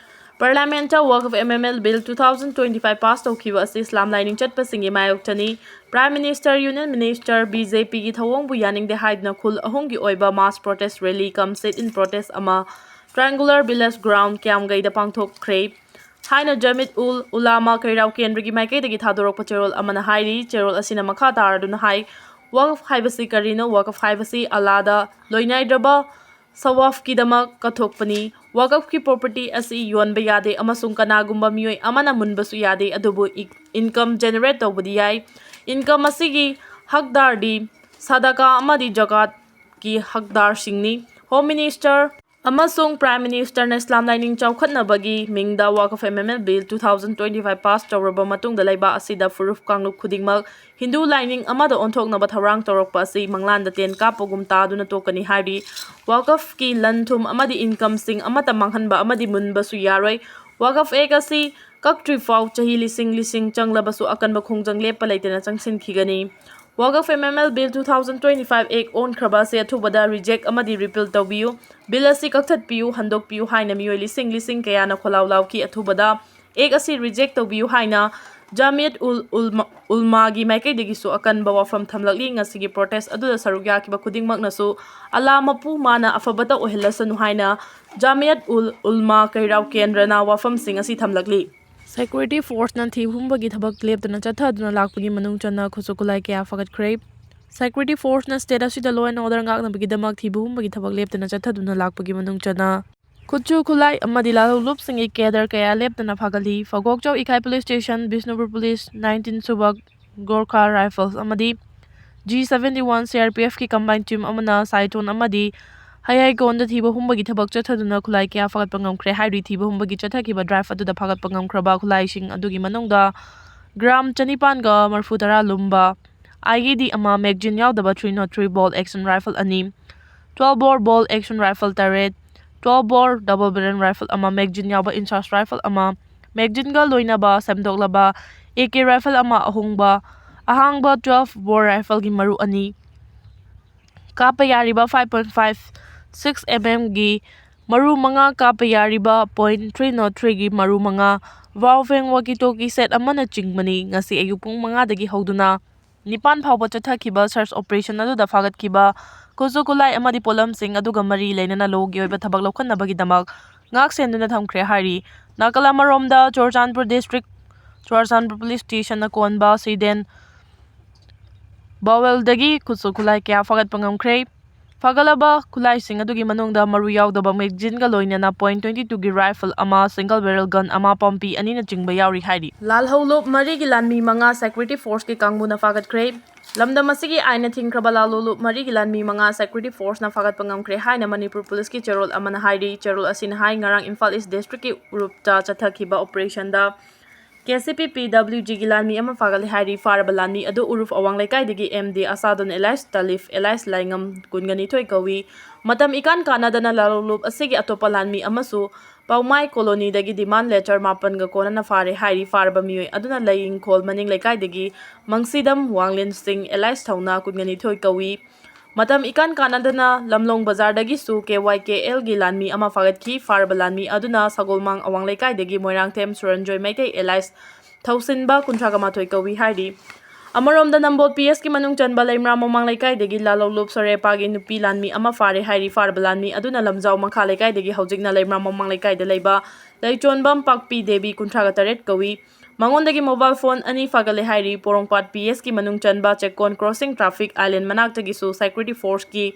ꯄꯥꯔꯂꯤꯌꯥꯃꯦꯟꯠꯇ Waqf M M L bill two thousand twenty five pass ꯇꯧꯈꯤꯕ ꯑꯁꯤ ꯏꯁꯂꯥꯝ ꯂꯥꯏꯅꯤꯡ ꯆꯠꯄꯁꯤꯡꯒꯤ ꯃꯥꯌꯣꯛꯇꯅꯤ꯫ Prime minister, union minister, B J ꯄꯤꯒꯤ ꯊꯧꯑꯣꯡꯕꯨ ꯌꯥꯅꯤꯡꯗꯦ ꯍꯥꯏꯗꯨꯅ ꯈꯨꯜ ꯑꯍꯨꯝꯒꯤ ꯑꯣꯏꯕ mass protest rally cum sit in protest ꯑꯃ ꯇ꯭ꯔꯥꯏꯡꯒꯨꯂꯔ ꯚꯤꯂꯦꯖ ꯒ꯭ꯔꯥꯎꯟ, ꯀ꯭ꯌꯥꯝꯒꯩꯗ ꯄꯥꯡꯊꯣꯛꯈ꯭ꯔꯦ ꯍꯥꯏꯅ ꯖꯃꯤꯌꯠ ꯎꯜ ꯎꯂꯥꯃꯥ ꯀꯩꯔꯥꯎ ꯀꯦꯟꯗ꯭ꯔꯒꯤ ꯃꯥꯏꯀꯩꯗꯒꯤ ꯊꯥꯗꯣꯔꯛꯄ ꯆꯦꯔꯣꯜ ꯑꯃꯅ ꯍꯥꯏꯔꯤ꯫ ꯆꯦꯔꯣꯜ ꯑꯁꯤꯅ ꯃꯈꯥ ꯇꯥꯔꯗꯨꯅ ꯍꯥꯏ, ꯋꯥꯀꯐ ꯍꯥꯏꯕꯁꯤ ꯀꯔꯤꯅꯣ? ꯋꯥꯀꯐ ꯍꯥꯏꯕꯁꯤ ꯑꯜꯂꯥꯗ ꯂꯣꯏꯅꯥꯏꯗ꯭ꯔꯕ ꯁꯋꯥꯐꯀꯤꯗꯃꯛ ꯀꯠꯊꯣꯛꯄꯅꯤ꯫ ꯋꯥꯀꯐꯀꯤ ꯄ꯭ꯔꯣꯄꯔꯇꯤ ꯑꯁꯤ ꯌꯣꯟꯕ ꯌꯥꯗꯦ ꯑꯃꯁꯨꯡ ꯀꯅꯥꯒꯨꯝꯕ ꯃꯤꯑꯣꯏ ꯑꯃꯅ ꯃꯨꯟꯕꯁꯨ ꯌꯥꯗꯦ, ꯑꯗꯨꯕꯨ ꯏ-, ꯏꯟꯀꯝ ꯖꯦꯅꯦꯔꯦꯠ ꯇꯧꯕꯗꯤ ꯌꯥꯏ꯫ ꯏꯟꯀꯝ ꯑꯁꯤꯒꯤ ꯍꯛꯗꯥꯔꯗꯤ ꯁꯗꯥꯀꯥ ꯑꯃꯗꯤ ꯖꯀꯥꯠꯀꯤ ꯍꯛꯗꯥꯔꯁꯤꯡꯅꯤ꯫ ꯍꯣꯝ ꯃꯤꯅꯤꯁꯇꯔ ꯑꯃꯁꯨꯡ ꯄ꯭ꯔꯥꯏꯝ ꯃꯤꯅꯤꯁꯇꯔꯅ ꯏꯁꯂꯥꯝ ꯂꯥꯏꯅꯤꯡ ꯆꯥꯎꯈꯠꯅꯕꯒꯤ ꯃꯤꯡꯗ Waqf M M L bill two thousand twenty five pass ꯇꯧꯔꯕ ꯃꯇꯨꯡꯗ ꯂꯩꯕꯥꯛ ꯑꯁꯤꯗ ꯐꯨꯔꯨꯞ ꯀꯥꯡꯂꯨꯞ ꯈꯨꯗꯤꯡꯃꯛ ꯍꯤꯟꯗꯨ ꯂꯥꯏꯅꯤꯡ ꯑꯃꯗ ꯑꯣꯟꯊꯣꯛꯅꯕ ꯊꯧꯔꯥꯡ ꯇꯧꯔꯛꯄ ꯑꯁꯤ ꯃꯪꯂꯥꯟꯗ ꯇꯦꯟ ꯀꯥꯞꯄꯒꯨꯝ ꯇꯥꯗꯨꯅ ꯇꯣꯛꯀꯅꯤ ꯍꯥꯏꯔꯤ꯫ ꯋꯥꯀꯐꯀꯤ ꯂꯟ ꯊꯨꯝ ꯑꯃꯗꯤ ꯏꯟꯀꯝꯁꯤꯡ ꯑꯃꯠꯇ ꯃꯥꯡꯍꯟꯕ ꯑꯃꯗꯤ ꯃꯨꯟꯕꯁꯨ ꯌꯥꯔꯣꯏ꯫ ꯋꯥꯀꯐ ꯑꯦꯛ ꯑꯁꯤ ꯀꯛꯇ꯭ꯔꯤꯐꯥꯎ ꯆꯍꯤ ꯂꯤꯁꯤꯡ ꯂꯤꯁꯤꯡ ꯆꯪꯂꯕꯁꯨ ꯑꯀꯟꯕ ꯈꯣꯡꯖꯪ ꯂꯦꯞꯄ ꯂꯩꯇꯅ ꯆꯪꯁꯤꯟꯈꯤꯒꯅꯤ꯫ Waqf M M L bill two thousand twenty five act ꯑꯣꯟꯈ꯭ꯔꯕ ꯑꯁꯤ ꯑꯊꯨꯕꯗ ꯔꯤꯖꯦꯛ ꯑꯃꯗꯤ ꯔꯤꯄꯤꯜ ꯇꯧꯕꯤꯌꯨ꯫ ꯕꯤꯜ ꯑꯁꯤ ꯀꯛꯊꯠꯄꯤꯌꯨ, ꯍꯟꯗꯣꯛꯄꯤꯌꯨ ꯍꯥꯏꯅ ꯃꯤꯑꯣꯏ ꯂꯤꯁꯤꯡ ꯂꯤꯁꯤꯡ ꯀꯌꯥꯅ ꯈꯣꯜꯂꯥꯎ ꯂꯥꯎꯈꯤ꯫ ꯑꯊꯨꯕꯗ ꯑꯦꯛ ꯑꯁꯤ ꯔꯤꯖꯦꯛ ꯇꯧꯕꯤꯌꯨ ꯍꯥꯏꯅ ꯖꯥꯃꯤꯌꯠ ꯎꯜ ꯎꯜꯃ-, ꯎꯜꯃꯥꯒꯤ ꯃꯥꯏꯀꯩꯗꯒꯤꯁꯨ ꯑꯀꯟꯕ ꯋꯥꯐꯝ ꯊꯝꯂꯛꯂꯤ꯫ ꯉꯁꯤꯒꯤ ꯄ꯭ꯔꯣꯇꯦꯁ ꯑꯗꯨꯗ ꯁꯔꯨꯛ ꯌꯥꯈꯤꯕ ꯈꯨꯗꯤꯡꯃꯛꯅꯁꯨ ꯑꯜꯂꯥ ꯃꯄꯨ ꯃꯥꯅ ꯑꯐꯕꯇ ꯑꯣꯏꯍꯜꯂꯁꯅꯨ ꯍꯥꯏꯅ ꯖꯥꯃꯤꯌꯠ ꯎꯜ ꯎꯜꯃꯥ ꯀꯩꯔꯥꯎ ꯀꯦꯟꯗ꯭ꯔꯅ ꯋꯥꯐꯝꯁꯤꯡ ꯑꯁꯤ ꯊꯝꯂꯛꯂꯤ꯫ ꯁꯦꯀ꯭ꯌꯨꯔꯤꯇꯤ ꯐꯣꯔꯁꯅ ꯊꯤꯕ ꯍꯨꯝꯕꯒꯤ ꯊꯕꯛ ꯂꯦꯞꯇꯅ ꯆꯠꯊꯗꯨꯅ ꯂꯥꯛꯄꯒꯤ ꯃꯅꯨꯡ ꯆꯟꯅ ꯈꯨꯠꯁꯨ ꯈꯨꯠꯂꯥꯏ ꯀꯌꯥ ꯐꯒꯠꯈ꯭ꯔꯦ꯫ ꯁꯦꯀ꯭ꯌꯨꯔꯤꯇꯤ ꯐꯣꯔꯁꯅ ꯁ꯭ꯇꯦꯠ ꯑꯁꯤꯗ law and order ꯉꯥꯛꯅꯕꯒꯤꯗꯃꯛ ꯊꯤꯕ ꯍꯨꯝꯕꯒꯤ ꯊꯕꯛ ꯂꯦꯞꯇꯅ ꯆꯠꯊꯗꯨꯅ ꯂꯥꯛꯄꯒꯤ ꯃꯅꯨꯡ ꯆꯟꯅ ꯈꯨꯠꯁꯨ ꯈꯨꯠꯂꯥꯏ ꯑꯃꯗꯤ ꯂꯥꯜꯍꯧꯂꯨꯞꯁꯤꯡꯒꯤ ꯀꯦꯗꯔ ꯀꯌꯥ ꯂꯦꯞꯇꯅ ꯐꯒꯠꯂꯤ꯫ ꯐꯒꯣꯛꯆꯧ ꯏꯀꯥꯏ police station, Bishnupur police, nineteen ꯁꯨꯕ ꯒꯣꯔꯈꯥ ꯔꯥꯏꯐꯜꯁ ꯑꯃꯗꯤ G seventy one C R P ꯑꯦꯐꯀꯤ ꯀꯝꯕꯥꯏꯟ ꯇꯤꯝ ꯑꯃꯅ ꯁꯥꯏꯊꯣꯟ ꯑꯃꯗꯤ ꯍꯩꯌꯥꯏꯀꯣꯟꯗ ꯊꯤꯕ ꯍꯨꯝꯕꯒꯤ ꯊꯕꯛ ꯆꯠꯊꯗꯨꯅ ꯈꯨꯠꯂꯥꯏ ꯀꯌꯥ ꯐꯒꯠꯄ ꯉꯝꯈ꯭ꯔꯦ꯫ ꯍꯥꯏꯔꯤ ꯊꯤꯕ ꯍꯨꯝꯕꯒꯤ ꯆꯠꯊꯈꯤꯕ ꯗ꯭ꯔꯥꯏꯚ ꯑꯗꯨꯗ ꯐꯒꯠꯄ ꯉꯝꯈ꯭ꯔꯕ ꯈꯨꯠꯂꯥꯏꯁꯤꯡ ꯑꯗꯨꯒꯤ ꯃꯅꯨꯡꯗ ꯒ꯭ꯔꯥꯝ ꯆꯅꯤꯄꯥꯟꯒ ꯃꯔꯐꯨ ꯇꯔꯥ ꯂꯨꯝꯕ ꯑꯥꯏ ꯏ ꯗꯤ ꯑꯃ, ꯃꯦꯒꯖꯤꯟ ꯌꯥꯎꯗꯕ ꯊ꯭ꯔꯤ ꯅꯣꯠ ꯊ꯭ꯔꯤ ꯕꯣꯜ ꯑꯦꯛꯁꯟ ꯔꯥꯏꯐꯜ ꯑꯅꯤ, ꯇ꯭ꯋꯦꯜꯐ ꯕꯣꯔ ꯕꯣꯜ ꯑꯦꯛꯁꯟ ꯔꯥꯏꯐꯜ ꯇꯔꯦꯠ, ꯇ꯭ꯋꯦꯜꯐ ꯕꯣꯔ ꯗꯕꯜ ꯕꯦꯔꯦꯜ ꯔꯥꯏꯐꯜ ꯑꯃ, ꯃꯦꯒꯖꯤꯟ ꯌꯥꯎꯕ ꯏꯟꯆꯥꯔꯖ ꯔꯥꯏꯐꯜ ꯑꯃ, ꯃꯦꯒꯖꯤꯟꯒ ꯂꯣꯏꯅꯕ ꯁꯦꯝꯗꯣꯛꯂꯕ ꯑꯦ ꯀꯦ ꯔꯥꯏꯐꯜ ꯑꯃ ꯑꯍꯣꯡꯕ, ꯑꯍꯥꯡꯕ twelve bore rifleꯒꯤ ꯃꯔꯨ ꯑꯅꯤ, ꯀꯥꯞꯄ ꯌꯥꯔꯤꯕ five point five six mmꯒꯤ ꯃꯔꯨ ꯃꯉꯥ, ꯀꯥꯞꯄ ꯌꯥꯔꯤꯕ point three zero threeꯒꯤ ꯃꯔꯨ ꯃꯉꯥ, Baofeng walkie talkie set ꯑꯃꯅꯆꯤꯡꯕꯅꯤ꯫ ꯉꯁꯤ ꯑꯌꯨꯛ ꯄꯨꯡ ꯃꯉꯥꯗꯒꯤ ꯍꯧꯗꯨꯅ ꯅꯤꯄꯥꯟ ꯐꯥꯎꯕ ꯆꯠꯊꯈꯤꯕ search operation ꯑꯗꯨꯗ ꯐꯥꯒꯠꯈꯤꯕ ꯈꯨꯠꯁꯨ ꯈꯨꯠꯂꯥꯏ ꯑꯃꯗꯤ ꯄꯣꯠꯂꯝꯁꯤꯡ ꯑꯗꯨꯒ ꯃꯔꯤ ꯂꯩꯅꯅ ꯂꯣꯒꯤ ꯑꯣꯏꯕ ꯊꯕꯛ ꯂꯧꯈꯠꯅꯕꯒꯤꯗꯃꯛ ꯉꯥꯛ ꯁꯦꯟꯗꯨꯅ ꯊꯝꯈ꯭ꯔꯦ ꯍꯥꯏꯔꯤ꯫ ꯅꯥꯀꯜ ꯑꯃꯔꯣꯝꯗ, ꯆꯨꯔꯆꯥꯟꯄꯨꯔ district, ꯆꯨꯔꯆꯥꯟꯄꯨꯔ police stationꯅ ꯀꯣꯟꯕ ꯁꯤꯗꯦꯟ ꯕꯥꯋꯦꯜꯗꯒꯤ ꯈꯨꯠꯁꯨ ꯈꯨꯠꯂꯥꯏ ꯀꯌꯥ ꯐꯥꯒꯠꯄ ꯉꯝꯈ꯭ꯔꯦ꯫ ꯐꯒꯠꯂꯕ ꯈꯨꯠꯂꯥꯏꯁꯤꯡ ꯑꯗꯨꯒꯤ ꯃꯅꯨꯡꯗ ꯃꯔꯨ ꯌꯥꯎꯗꯕ magazineꯒ ꯂꯣꯏꯅꯅ point twenty twoꯒꯤ rifle ꯑꯃ, single barrel gun ꯑꯃ, ꯄꯝꯄꯤ ꯑꯅꯤꯅꯆꯤꯡꯕ ꯌꯥꯎꯔꯤ ꯍꯥꯏꯔꯤ꯫ ꯂꯥꯜꯍꯧꯂꯨꯞ ꯃꯔꯤꯒꯤ ꯂꯥꯟꯃꯤ ꯃꯉꯥ security forceꯀꯤ ꯀꯥꯡꯕꯨꯅ ꯐꯥꯒꯠꯈ꯭ꯔꯦ꯫ ꯂꯝꯗꯝ ꯑꯁꯤꯒꯤ ꯑꯥꯏꯟꯅ ꯊꯤꯡꯈ꯭ꯔꯕ ꯂꯥꯜꯍꯧꯂꯨꯞ ꯃꯔꯤꯒꯤ ꯂꯥꯟꯃꯤ ꯃꯉꯥ security forceꯅ ꯐꯥꯒꯠꯄ ꯉꯝꯈ꯭ꯔꯦ ꯍꯥꯏꯅ ꯃꯅꯤꯄꯨꯔ policeꯀꯤ ꯆꯦꯔꯣꯜ ꯑꯃꯅ ꯍꯥꯏꯔꯤ꯫ ꯆꯦꯔꯣꯜ ꯑꯁꯤꯅ ꯍꯥꯏ, ꯉꯔꯥꯡ ꯏꯝꯐꯥꯜ East districtꯀꯤ ꯎꯔꯨꯞꯇ ꯆꯠꯊꯈꯤꯕ operationꯗ KCP PWGꯒꯤ ꯂꯥꯟꯃꯤ ꯑꯃ ꯐꯥꯒꯠꯂꯦ ꯍꯥꯏꯔꯤ꯫ ꯐꯥꯔꯕ ꯂꯥꯟꯃꯤ ꯑꯗꯨ ꯎꯔꯨꯞ ꯑꯋꯥꯡ ꯂꯩꯀꯥꯏꯗꯒꯤ M D ꯑꯁꯥꯗꯨꯟ alias ꯇꯥꯂꯤꯐ alias ꯂꯥꯏꯉꯝ, ꯀꯨꯟꯒ ꯅꯤꯊꯣꯏ ꯀꯧꯏ꯫ ꯃꯇꯝ ꯏꯀꯥꯟ ꯀꯥꯟꯅꯗꯅ ꯂꯥꯜꯍꯧꯂꯨꯞ ꯑꯁꯤꯒꯤ ꯑꯇꯣꯞꯄ ꯂꯥꯟꯃꯤ ꯑꯃꯁꯨ ꯄꯥꯎꯃꯥꯏ colonyꯗꯒꯤ demand letter ꯃꯥꯄꯟꯒ ꯀꯣꯟꯅꯅ ꯐꯥꯔꯦ ꯍꯥꯏꯔꯤ꯫ ꯐꯥꯔꯕ ꯃꯤꯑꯣꯏ ꯑꯗꯨꯅ ꯂꯩꯏꯪꯈꯣꯜ ꯃꯅꯤꯡ ꯂꯩꯀꯥꯏꯗꯒꯤ ꯃꯪꯁꯤꯗꯝ ꯋꯥꯡꯂꯦꯟ ꯁꯤꯡ alias ꯊꯧꯅꯥ, ꯀꯨꯟꯒ ꯅꯤꯊꯣꯏ ꯀꯧꯏ꯫ ꯃꯇꯝ ꯏꯀꯥꯟ ꯀꯥꯟꯅꯗꯅ ꯂꯝꯂꯣꯡ ꯕꯖꯥꯔꯗꯒꯤꯁꯨ KYKLꯒꯤ ꯂꯥꯟꯃꯤ ꯑꯃ ꯐꯥꯒꯠꯈꯤ꯫ ꯐꯥꯔꯕ ꯂꯥꯟꯃꯤ ꯑꯗꯨꯅ ꯁꯒꯣꯜꯃꯥꯡ ꯑꯋꯥꯡ ꯂꯩꯀꯥꯏꯗꯒꯤ ꯃꯣꯏꯔꯥꯡꯊꯦꯝ ꯁꯨꯔꯟꯖꯣꯏ ꯃꯩꯇꯩ alias ꯊꯧꯁꯤꯟꯕ, ꯀꯨꯟꯊ꯭ꯔꯥꯒ ꯃꯥꯊꯣꯏ ꯀꯧꯏ ꯍꯥꯏꯔꯤ꯫ ꯑꯃꯔꯣꯝꯗ, ꯅꯝꯕꯣꯜ PSꯀꯤ ꯃꯅꯨꯡ ꯆꯟꯕ ꯂꯩꯃꯔꯥꯝ ꯃꯃꯥꯡ ꯂꯩꯀꯥꯏꯗꯒꯤ ꯂꯥꯜꯍꯧꯂꯨꯞ ꯁꯣꯔꯦꯄꯥꯒꯤ ꯅꯨꯄꯤ ꯂꯥꯟꯃꯤ ꯑꯃ ꯐꯥꯔꯦ ꯍꯥꯏꯔꯤ꯫ ꯐꯥꯔꯕ ꯂꯥꯟꯃꯤ ꯑꯗꯨꯅ ꯂꯝꯖꯥꯎ ꯃꯈꯥ ꯂꯩꯀꯥꯏꯗꯒꯤ ꯍꯧꯖꯤꯛꯅ ꯂꯩꯃꯔꯥꯝ ꯃꯃꯥꯡ ꯂꯩꯀꯥꯏꯗ ꯂꯩꯕ ꯂꯩꯆꯣꯟꯕꯝ ꯄꯥꯛꯄꯤ ꯗꯦꯕꯤ, ꯀꯨꯟꯊ꯭ꯔꯥꯒ ꯇꯔꯦꯠ ꯀꯧꯏ꯫ ꯃꯉꯣꯟꯗꯒꯤ mobile phone ꯑꯅꯤ ꯐꯥꯒꯠꯂꯦ ꯍꯥꯏꯔꯤ꯫ ꯄꯣꯔꯣꯝꯄꯥꯠ PSꯀꯤ ꯃꯅꯨꯡ ꯆꯟꯕ ꯆꯦꯛꯀꯣꯟ crossing traffic island ꯃꯅꯥꯛꯇꯒꯤꯁꯨ security forceꯀꯤ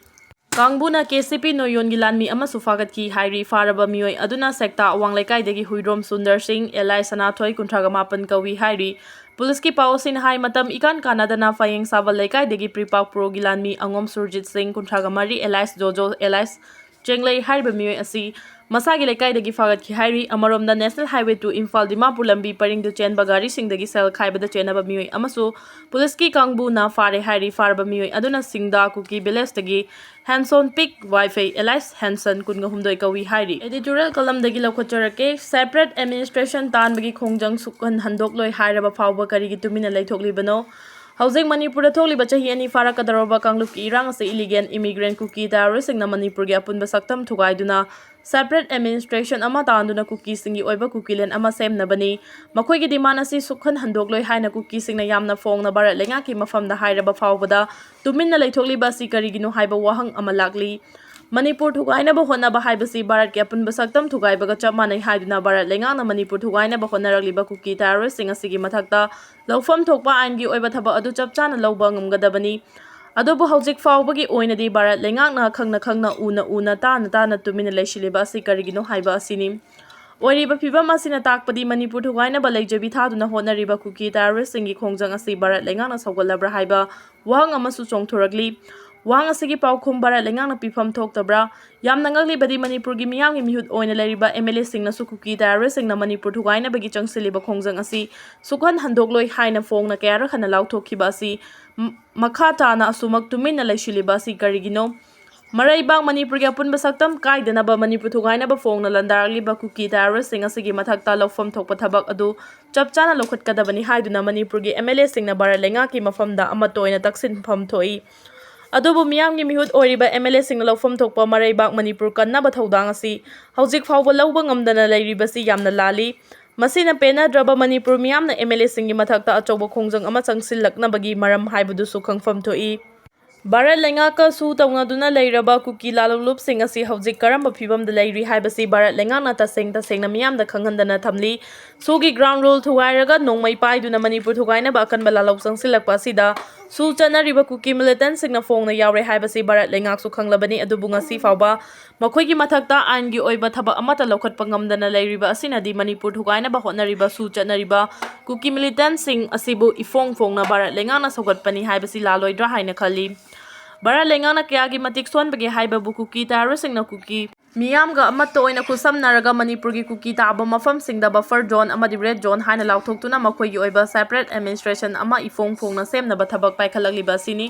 ꯀꯥꯡꯕꯨꯅ KCP ꯅꯣꯌꯣꯟꯒꯤ ꯂꯥꯟꯃꯤ ꯑꯃꯁꯨ ꯐꯥꯒꯠꯈꯤ ꯍꯥꯏꯔꯤ꯫ ꯐꯥꯔꯕ ꯃꯤꯑꯣꯏ ꯑꯗꯨꯅ ꯁꯦꯛꯇꯥ ꯑꯋꯥꯡ ꯂꯩꯀꯥꯏꯗꯒꯤ ꯍꯨꯏꯗ꯭ꯔꯣꯝ ꯁꯨꯟꯗꯔ ꯁꯤꯡ alias ꯁꯅꯥꯊꯣꯏ, ꯀꯨꯟꯊ꯭ꯔꯥꯒ ꯃꯥꯄꯟ ꯀꯧꯏ ꯍꯥꯏꯔꯤ꯫ Policeꯀꯤ ꯄꯥꯎ ꯑꯁꯤꯅ ꯍꯥꯏ, ꯃꯇꯝ ꯏꯀꯥꯟ ꯀꯥꯟꯅꯗꯅ ꯐꯌꯦꯡ ꯁꯥꯕꯜ ꯂꯩꯀꯥꯏꯗꯒꯤ ꯄ꯭ꯔꯤꯄꯥꯛ ꯄ꯭ꯔꯣꯒꯤ ꯂꯥꯟꯃꯤ ꯑꯉꯣꯝ ꯁꯨꯔꯖꯤꯠ ꯁꯤꯡ, ꯀꯨꯟꯊ꯭ꯔꯥꯒ ꯃꯔꯤ alias ꯖꯣꯖꯣ alias ꯆꯦꯡꯂꯩ ꯍꯥꯏꯔꯤꯕ ꯃꯤꯑꯣꯏ ꯑꯁꯤ ꯃꯁꯥꯒꯤ ꯂꯩꯀꯥꯏꯗꯒꯤ ꯐꯥꯒꯠꯈꯤ ꯍꯥꯏꯔꯤ꯫ ꯑꯃꯔꯣꯝꯗ, National Highway two Imphal Dimapur ꯂꯝꯕꯤ ꯄꯔꯤꯡꯗ ꯆꯦꯟꯕ ꯒꯥꯔꯤꯁꯤꯡꯗꯒꯤ ꯁꯦꯜ ꯈꯥꯏꯕꯗ ꯆꯦꯟꯅꯕ ꯃꯤꯑꯣꯏ ꯑꯃꯁꯨ policeꯀꯤ ꯀꯥꯡꯕꯨꯅ ꯐꯥꯔꯦ ꯍꯥꯏꯔꯤ꯫ ꯐꯥꯔꯕ ꯃꯤꯑꯣꯏ ꯑꯗꯨꯅ ꯁꯤꯡꯗꯥ ꯀꯨꯀꯤ villageꯇꯒꯤ ꯍꯦꯟꯁꯣꯟ ꯄꯤꯛ ꯋꯥꯏꯐꯩ alias ꯍꯦꯟꯁꯟ, ꯀꯨꯟꯒ ꯍꯨꯝꯗꯣꯏ ꯀꯧꯏ ꯍꯥꯏꯔꯤ꯫ Editorial columnꯗꯒꯤ ꯂꯧꯈꯠꯆꯔꯛꯀꯦ꯫ Separate administration ꯇꯥꯟꯕꯒꯤ ꯈꯣꯡꯖꯪ ꯁꯨꯛꯍꯟ ꯍꯟꯗꯣꯛꯂꯣꯏ ꯍꯥꯏꯔꯕ ꯐꯥꯎꯕ ꯀꯔꯤꯒꯤ ꯇꯨꯃꯤꯟꯅ ꯂꯩꯊꯣꯛꯂꯤꯕꯅꯣ? ꯍꯧꯖꯤꯛ ꯃꯅꯤꯄꯨꯔꯗ ꯊꯣꯛꯂꯤꯕ ꯆꯍꯤ ꯑꯅꯤ ꯐꯥꯔꯛꯀꯗꯧꯔꯕ ꯀꯥꯡꯂꯨꯞꯀꯤ ꯏꯔꯥꯡ ꯑꯁꯤ illegal immigrant ꯀꯨꯀꯤ terroristꯁꯤꯡꯅ ꯃꯅꯤꯄꯨꯔꯒꯤ ꯑꯄꯨꯟꯕ ꯁꯛꯇꯝ ꯊꯨꯒꯥꯏꯗꯨꯅ separate administration ꯑꯃ ꯇꯥꯟꯗꯨꯅ ꯀꯨꯀꯤꯁꯤꯡꯒꯤ ꯑꯣꯏꯕ ꯀꯨꯀꯤꯂꯦꯟ ꯑꯃ ꯁꯦꯝꯅꯕꯅꯤ꯫ ꯃꯈꯣꯏꯒꯤ demand ꯑꯁꯤ ꯁꯨꯛꯍꯟ ꯍꯟꯗꯣꯛꯂꯣꯏ ꯍꯥꯏꯅ ꯀꯨꯀꯤꯁꯤꯡꯅ ꯌꯥꯝꯅ ꯐꯣꯡꯅ ꯚꯥꯔꯠ ꯂꯩꯉꯥꯛꯀꯤ ꯃꯐꯝꯗ ꯍꯥꯏꯔꯕ ꯐꯥꯎꯕꯗ ꯇꯨꯃꯤꯟꯅ ꯂꯩꯊꯣꯛꯂꯤꯕ ꯑꯁꯤ ꯀꯔꯤꯒꯤꯅꯣ ꯍꯥꯏꯕ ꯋꯥꯍꯪ ꯑꯃ ꯂꯥꯛꯂꯤ꯫ ꯃꯅꯤꯄꯨꯔ ꯊꯨꯒꯥꯏꯅꯕ ꯍꯣꯠꯅꯕ ꯍꯥꯏꯕꯁꯤ ꯚꯥꯔꯠꯀꯤ ꯑꯄꯨꯟꯕ ꯁꯛꯇꯝ ꯊꯨꯒꯥꯏꯕꯒ ꯆꯞ ꯃꯥꯟꯅꯩ ꯍꯥꯏꯗꯨꯅ ꯚꯥꯔꯠ ꯂꯩꯉꯥꯛꯅ ꯃꯅꯤꯄꯨꯔ ꯊꯨꯒꯥꯏꯅꯕ ꯍꯣꯠꯅꯔꯛꯂꯤꯕ ꯀꯨꯀꯤ terroristꯁꯤꯡ ꯑꯁꯤꯒꯤ ꯃꯊꯛꯇ ꯂꯧꯐꯝ ꯊꯣꯛꯄ ꯑꯥꯏꯟꯒꯤ ꯑꯣꯏꯕ ꯊꯕꯛ ꯑꯗꯨ ꯆꯞ ꯆꯥꯅ ꯂꯧꯕ ꯉꯝꯒꯗꯕꯅꯤ꯫ ꯑꯗꯨꯕꯨ ꯍꯧꯖꯤꯛ ꯐꯥꯎꯕꯒꯤ ꯑꯣꯏꯅꯗꯤ ꯚꯥꯔꯠ ꯂꯩꯉꯥꯛꯅ ꯈꯪꯅ ꯈꯪꯅ, ꯎꯅ ꯎꯅ, ꯇꯥꯅ ꯇꯥꯅ ꯇꯨꯃꯤꯟꯅ ꯂꯩꯁꯤꯜꯂꯤꯕ ꯑꯁꯤ ꯀꯔꯤꯒꯤꯅꯣ ꯍꯥꯏꯕ ꯑꯁꯤꯅꯤ꯫ ꯑꯣꯏꯔꯤꯕ ꯐꯤꯚꯝ ꯑꯁꯤꯅ ꯇꯥꯛꯄꯗꯤ ꯃꯅꯤꯄꯨꯔ ꯊꯨꯒꯥꯏꯅꯕ ꯂꯩꯖꯕꯤ ꯊꯥꯗꯨꯅ ꯍꯣꯠꯅꯔꯤꯕ ꯀꯨꯀꯤ terroristꯁꯤꯡꯒꯤ ꯈꯣꯡꯖꯪ ꯑꯁꯤ ꯚꯥꯔꯠ ꯂꯩꯉꯥꯛꯅ ꯁꯧꯒꯠꯂꯕ꯭ꯔꯥ ꯍꯥꯏꯕ ꯋꯥꯍꯪ ꯑꯃꯁꯨ ꯆꯣꯡꯊꯣꯔꯛꯂꯤ꯫ ꯋꯥꯍꯪ ꯑꯁꯤꯒꯤ ꯄꯥꯎꯈꯨꯝ ꯚꯥꯔꯠ ꯂꯩꯉꯥꯛꯅ ꯄꯤꯐꯝ ꯊꯣꯛꯇꯕ꯭ꯔꯥ? ꯌꯥꯝꯅ ꯉꯛꯂꯤꯕꯗꯤ ꯃꯅꯤꯄꯨꯔꯒꯤ ꯃꯤꯌꯥꯝꯒꯤ ꯃꯤꯍꯨꯠ ꯑꯣꯏꯅ ꯂꯩꯔꯤꯕ MLAꯁꯤꯡꯅꯁꯨ ꯀꯨꯀꯤ terroristꯁꯤꯡꯅ ꯃꯅꯤꯄꯨꯔ ꯊꯨꯒꯥꯏꯅꯕꯒꯤ ꯆꯪꯁꯤꯜꯂꯤꯕ ꯈꯣꯡꯖꯪ ꯑꯁꯤ ꯁꯨꯛꯍꯟ ꯍꯟꯗꯣꯛꯂꯣꯏ ꯍꯥꯏꯅ ꯐꯣꯡꯅ ꯀꯌꯥꯔꯛ ꯍꯟꯅ ꯂꯥꯎꯊꯣꯛꯈꯤꯕ ꯑꯁꯤ ꯃ-, ꯃꯈꯥ ꯇꯥꯅ ꯑꯁꯨꯃꯛ ꯇꯨꯃꯤꯟꯅ ꯂꯩꯁꯤꯜꯂꯤꯕ ꯑꯁꯤ ꯀꯔꯤꯒꯤꯅꯣ? ꯃꯔꯩꯕꯥꯛ ꯃꯅꯤꯄꯨꯔꯒꯤ ꯑꯄꯨꯟꯕ ꯁꯛꯇꯝ ꯀꯥꯏꯗꯅꯕ ꯃꯅꯤꯄꯨꯔ ꯊꯨꯒꯥꯏꯅꯕ ꯐꯣꯡꯅ ꯂꯥꯟꯗꯥꯔꯛꯂꯤꯕ ꯀꯨꯀꯤ terroristꯁꯤꯡ ꯑꯁꯤꯒꯤ ꯃꯊꯛꯇ ꯂꯧꯐꯝ ꯊꯣꯛꯄ ꯊꯕꯛ ꯑꯗꯨ ꯆꯞ ꯆꯥꯅ ꯂꯧꯈꯠꯀꯗꯕꯅꯤ ꯍꯥꯏꯗꯨꯅ ꯃꯅꯤꯄꯨꯔꯒꯤ MLAꯁꯤꯡꯅ ꯚꯥꯔꯠ ꯂꯩꯉꯥꯛꯀꯤ ꯃꯐꯝꯗ ꯑꯃꯠꯇ ꯑꯣꯏꯅ ꯇꯛꯁꯤꯟꯐꯝ ꯊꯣꯛꯏ꯫ ꯑꯗꯨꯕꯨ ꯃꯤꯌꯥꯝꯒꯤ ꯃꯤꯍꯨꯠ ꯑꯣꯏꯔꯤꯕ MLAꯁꯤꯡꯅ ꯂꯧꯐꯝ ꯊꯣꯛꯄ ꯃꯔꯩꯕꯥꯛ ꯃꯅꯤꯄꯨꯔ ꯀꯟꯅꯕ ꯊꯧꯗꯥꯡ ꯑꯁꯤ ꯍꯧꯖꯤꯛ ꯐꯥꯎꯕ ꯂꯧꯕ ꯉꯝꯗꯅ ꯂꯩꯔꯤꯕꯁꯤ ꯌꯥꯝꯅ ꯂꯥꯜꯂꯤ꯫ ꯃꯁꯤꯅ ꯄꯦꯟꯅꯗ꯭ꯔꯕ ꯃꯅꯤꯄꯨꯔ ꯃꯤꯌꯥꯝꯅ MLAꯁꯤꯡꯒꯤ ꯃꯊꯛꯇ ꯑꯆꯧꯕ ꯈꯣꯡꯖꯪ ꯑꯃ ꯆꯪꯁꯤꯜꯂꯛꯅꯕꯒꯤ ꯃꯔꯝ ꯍꯥꯏꯕꯗꯨꯁꯨ ꯈꯪꯐꯝ ꯊꯣꯛꯏ꯫ ꯚꯥꯔꯠ ꯂꯩꯉꯥꯛꯀ ꯁꯨ ꯇꯧꯅꯗꯨꯅ ꯂꯩꯔꯕ ꯀꯨꯀꯤ ꯂꯥꯂꯣꯡꯂꯨꯞꯁꯤꯡ ꯑꯁꯤ ꯍꯧꯖꯤꯛ ꯀꯔꯝꯕ ꯐꯤꯚꯝꯗ ꯂꯩꯔꯤ ꯍꯥꯏꯕꯁꯤ ꯚꯥꯔꯠ ꯂꯩꯉꯥꯛꯅ ꯇꯁꯦꯡ ꯇꯁꯦꯡꯅ ꯃꯤꯌꯥꯝꯗ ꯈꯪꯍꯟꯗꯅ ꯊꯝꯂꯤ꯫ ꯁꯨꯒꯤ ground rule ꯊꯨꯒꯥꯏꯔꯒ ꯅꯣꯡꯃꯩ ꯄꯥꯏꯗꯨꯅ ꯃꯅꯤꯄꯨꯔ ꯊꯨꯒꯥꯏꯅꯕ ꯑꯀꯟꯕ ꯂꯥꯂꯣꯡ ꯆꯪꯁꯤꯜꯂꯛꯄ ꯑꯁꯤꯗ ꯁꯨ ꯆꯠꯅꯔꯤꯕ ꯀꯨꯀꯤ militantꯁꯤꯡꯅ ꯐꯣꯡꯅ ꯌꯥꯎꯔꯦ ꯍꯥꯏꯕꯁꯤ ꯚꯥꯔꯠ ꯂꯩꯉꯥꯛꯁꯨ ꯈꯪꯂꯕꯅꯤ꯫ ꯑꯗꯨꯕꯨ ꯉꯁꯤ ꯐꯥꯎꯕ ꯃꯈꯣꯏꯒꯤ ꯃꯊꯛꯇ ꯑꯥꯏꯟꯒꯤ ꯑꯣꯏꯕ ꯊꯕꯛ ꯑꯃꯠꯇ ꯂꯧꯈꯠꯄ ꯉꯝꯗꯅ ꯂꯩꯔꯤꯕ ꯑꯁꯤꯅꯗꯤ ꯃꯅꯤꯄꯨꯔ ꯊꯨꯒꯥꯏꯅꯕ ꯍꯣꯠꯅꯔꯤꯕ ꯁꯨ ꯆꯠꯅꯔꯤꯕ ꯀꯨꯀꯤ militantꯁꯤꯡ ꯑꯁꯤꯕꯨ ꯏꯐꯣꯡ ꯐꯣꯡꯅ ꯚꯥꯔꯠ ꯂꯩꯉꯥꯛꯅ ꯁꯧꯒꯠꯄꯅꯤ ꯍꯥꯏꯕꯁꯤ ꯂꯥꯜꯂꯣꯏꯗ꯭ꯔꯥ ꯍꯥꯏꯅ ꯈꯜꯂꯤ꯫ ꯚꯥꯔꯠ ꯂꯩꯉꯥꯛꯅ ꯀꯌꯥꯒꯤ ꯃꯇꯤꯛ ꯁꯣꯟꯕꯒꯦ ꯍꯥꯏꯕꯕꯨ ꯀꯨꯀꯤ terroristꯁꯤꯡꯅ ꯀꯨꯀꯤ ꯃꯤꯌꯥꯝꯒ ꯑꯃꯠꯇ ꯑꯣꯏꯅ ꯈꯨꯠꯁꯝꯅꯔꯒ ꯃꯅꯤꯄꯨꯔꯒꯤ ꯀꯨꯀꯤ ꯇꯥꯕ ꯃꯐꯝꯁꯤꯡꯗ buffer zone ꯑꯃꯗꯤ red zone ꯍꯥꯏꯅ ꯂꯥꯎꯊꯣꯛꯇꯨꯅ ꯃꯈꯣꯏꯒꯤ ꯑꯣꯏꯕ separate administration ꯑꯃ ꯏꯐꯣꯡ ꯐꯣꯡꯅ ꯁꯦꯝꯅꯕ ꯊꯕꯛ ꯄꯥꯏꯈꯠꯂꯛꯂꯤꯕ ꯑꯁꯤꯅꯤ꯫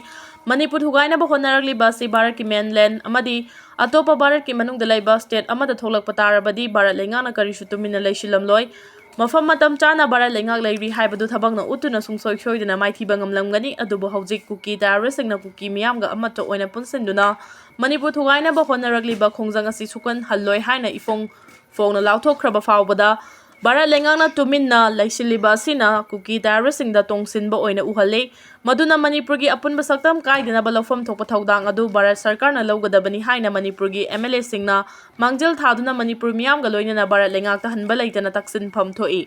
ꯃꯅꯤꯄꯨꯔ ꯊꯨꯒꯥꯏꯅꯕ ꯍꯣꯠꯅꯔꯛꯂꯤꯕ ꯑꯁꯤ ꯚꯥꯔꯠꯀꯤ mainland ꯑꯃꯗꯤ ꯑꯇꯣꯞꯄ ꯚꯥꯔꯠꯀꯤ ꯃꯅꯨꯡꯗ ꯂꯩꯕ state ꯑꯃꯗ ꯊꯣꯛꯂꯛꯄ ꯇꯥꯔꯕꯗꯤ ꯚꯥꯔꯠ ꯂꯩꯉꯥꯛꯅ ꯀꯔꯤꯁꯨ ꯇꯨꯃꯤꯟꯅ ꯂꯩꯁꯤꯜꯂꯝꯂꯣꯏ꯫ ꯃꯐꯝ ꯃꯇꯝ ꯆꯥꯅ ꯚꯥꯔꯠ ꯂꯩꯉꯥꯛ ꯂꯩꯔꯤ ꯍꯥꯏꯕꯗꯨ ꯊꯕꯛꯅ ꯎꯠꯇꯨꯅ ꯁꯨꯡꯁꯣꯏ ꯁꯣꯏꯗꯅ ꯃꯥꯏꯊꯤꯕ ꯉꯝꯂꯝꯒꯅꯤ꯫ ꯑꯗꯨꯕꯨ ꯍꯧꯖꯤꯛ ꯀꯨꯀꯤ ꯇꯦꯔꯣꯔꯤꯁꯁꯤꯡꯅ ꯀꯨꯀꯤ ꯃꯤꯌꯥꯝꯒ ꯑꯃꯠꯇ ꯑꯣꯏꯅ ꯄꯨꯟꯁꯤꯟꯗꯨꯅ ꯃꯅꯤꯄꯨꯔ ꯊꯨꯒꯥꯏꯅꯕ ꯍꯣꯠꯅꯔꯛꯂꯤꯕ ꯈꯣꯡꯖꯪ ꯑꯁꯤ ꯁꯨꯛꯍꯟꯍꯜꯂꯣꯏ ꯍꯥꯏꯅ ꯏꯐꯣꯡ ꯐꯣꯡꯅ ꯂꯥꯎꯊꯣꯛꯈ꯭ꯔꯕ ꯐꯥꯎꯕꯗ ꯚꯥꯔꯠ ꯂꯩꯉꯥꯛꯅ ꯇꯨꯃꯤꯟꯅ ꯂꯩꯁꯤꯜꯂꯤꯕ ꯑꯁꯤꯅ ꯀꯨꯀꯤ ꯇꯦꯔꯣꯔꯤꯁꯁꯤꯡꯗ ꯇꯣꯡꯁꯤꯟꯕ ꯑꯣꯏꯅ ꯎꯍꯜꯂꯤ꯫ ꯃꯗꯨꯅ ꯃꯅꯤꯄꯨꯔꯒꯤ ꯑꯄꯨꯟꯕ ꯁꯛꯇꯝ ꯀꯥꯏꯗꯅꯕ ꯂꯧꯐꯝ ꯊꯣꯛꯄ ꯊꯧꯗꯥꯡ ꯑꯗꯨ ꯚꯥꯔꯠ ꯁꯔꯀꯥꯔꯅ ꯂꯧꯒꯗꯕꯅꯤ ꯍꯥꯏꯅ ꯃꯅꯤꯄꯨꯔꯒꯤ ꯑꯦꯝ ꯑꯦꯜ ꯑꯦꯁꯤꯡꯅ ꯃꯥꯡꯖꯤꯜ ꯊꯥꯗꯨꯅ ꯃꯅꯤꯄꯨꯔ ꯃꯤꯌꯥꯝꯒ ꯂꯣꯏꯅꯅ ꯚꯥꯔꯠ ꯂꯩꯉꯥꯛꯇ ꯍꯟꯕ ꯂꯩꯇꯅ ꯇꯛꯁꯤꯟꯐꯝ ꯊꯣꯛꯏ꯫